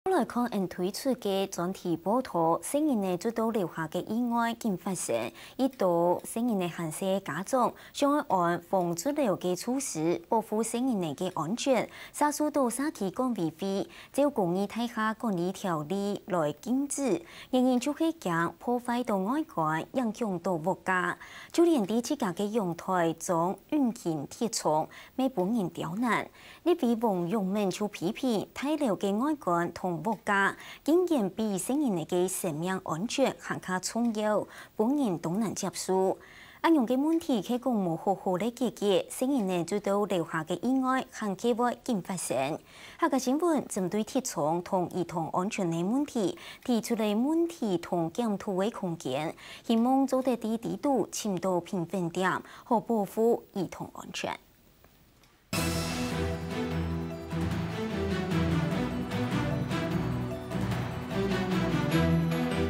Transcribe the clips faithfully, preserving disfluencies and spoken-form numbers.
來看，𫣆推出个專題報導，細人仔跌倒樓下个意外緊發生，一到細人仔還細个家長，想愛安防跌樓个措施，保護細人仔个安全，煞受到社區管委會照公寓大廈管理條例來禁止。原因就係驚破壞到外觀，影響到屋家。就連在自家个陽台裝隱形鐵窗，乜分人刁難。 立委黃毓民就批評大樓个外觀同屋家，竟然比細人仔个生命安全還較重要，分人當難接受。恁樣个問題係講無好好來解決，細人仔跌倒樓下个意外還係會緊發生。客家新聞針對鐵窗同兒童安全个問題，提出了問題同檢討个空間，希望做得在裡肚尋到平衡點，好保護兒童安全。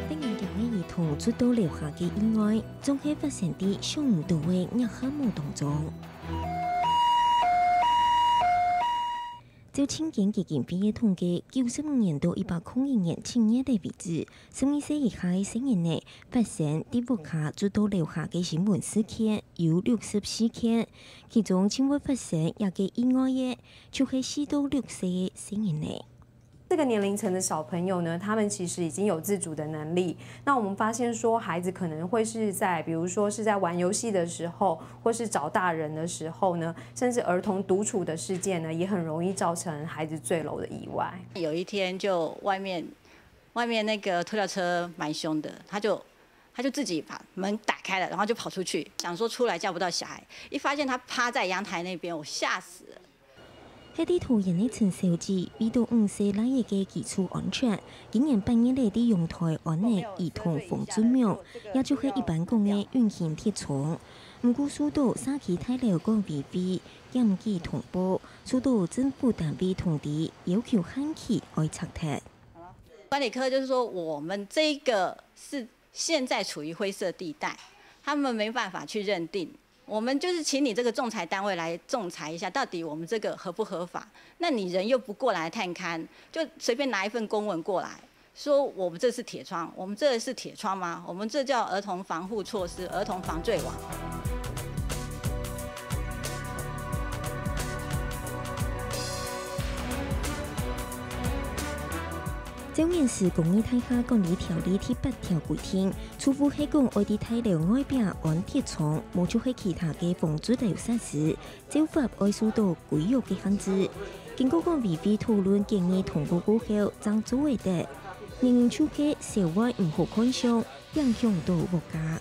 得人驚个兒童跌倒樓下个意外，總係發生在想毋到个夜暗晡當中。照青年基金會个統計，九十五年到一百空一年七月个為止，十二歲以下个細人仔發生在屋下跌倒樓下个新聞事件有六十四件，其中盡會發生這个意外个，就係四到六歲个細人仔。 這個年齡層的小朋友呢，他們其實已經有自主的能力。那我們發現說，孩子可能會是在，比如說是在玩遊戲的時候，或是找大人的時候呢，甚至兒童獨處的事件呢，也很容易造成孩子墜樓的意外。有一天就外面，外面那個拖吊車蠻兇的，他就，他就自己把門打開了，然後就跑出去，想說出來叫不到小孩，一發現他趴在陽台那邊，我嚇死了。 係在桃園个陳小姐，為著五歲倈仔个基礎安全，今年八月來在陽台安了兒童防跌網，也就係一般講个隱形鐵窗。毋過受到社區大樓管委會檢舉通報，受到政府單位通知，要求限期愛拆忒。管理科就是說，我們這個是現在處於灰色地帶，他們沒辦法去認定。我們就是請你這個仲裁單位來仲裁一下，到底我們這個合不合法？那你人又不過來探勘，就隨便拿一份公文過來，說我們這是鐵窗，我們這是鐵窗嗎？我們這叫兒童防護措施，兒童防墜網。 照現時公寓大廈管理條例第八條規定，除非係講愛在大樓外壁安鐵窗，無就係其他个防跌樓設施，照法愛受到規約个限制。經過管委會討論建議通過過後，正做會得。原因就係小孩毋好看相，影響到屋家。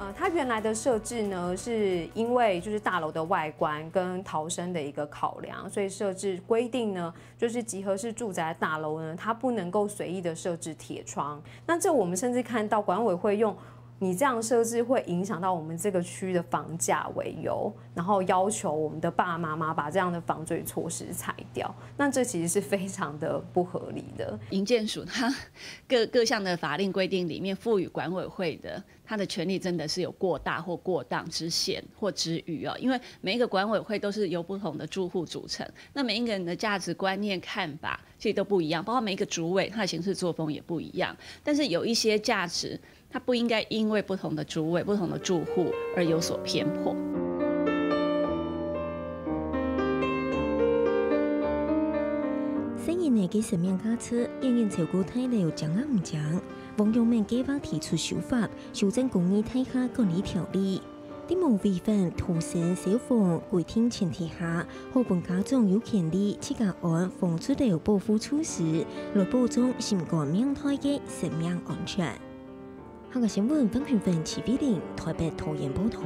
呃，它原來的設置呢，是因為就是大樓的外觀跟逃生的一個考量，所以設置規定呢，就是集合式住宅大樓呢，它不能夠隨意的設置鐵窗。那這我們甚至看到管委會用"你這樣設置會影響到我們這個區的房價"為由，然後要求我們的爸爸媽媽把這樣的防墜措施拆掉。那這其實是非常的不合理的。營建署它各，各項的法令規定裡面賦予管委會的，它的權力真的是有過大或過當之嫌或之餘哦，因為每一個管委會都是由不同的住戶組成，那每一個人的價值觀念、看法其實都不一樣，包括每一個主委他的行事作風也不一樣。但是有一些價值，它不應該因為不同的主委、不同的住戶而有所偏頗。細人仔个生命價值遠遠超過大樓靚啊毋靚。黃毓民計畫提出修法，修正公寓大廈管理條例，在無違反逃生消防規定前提下，好分家長有權利自家安防跌樓保護措施，來保障心肝命大个生命安全。客家新聞黃群芬、徐偉玲台北桃園報導。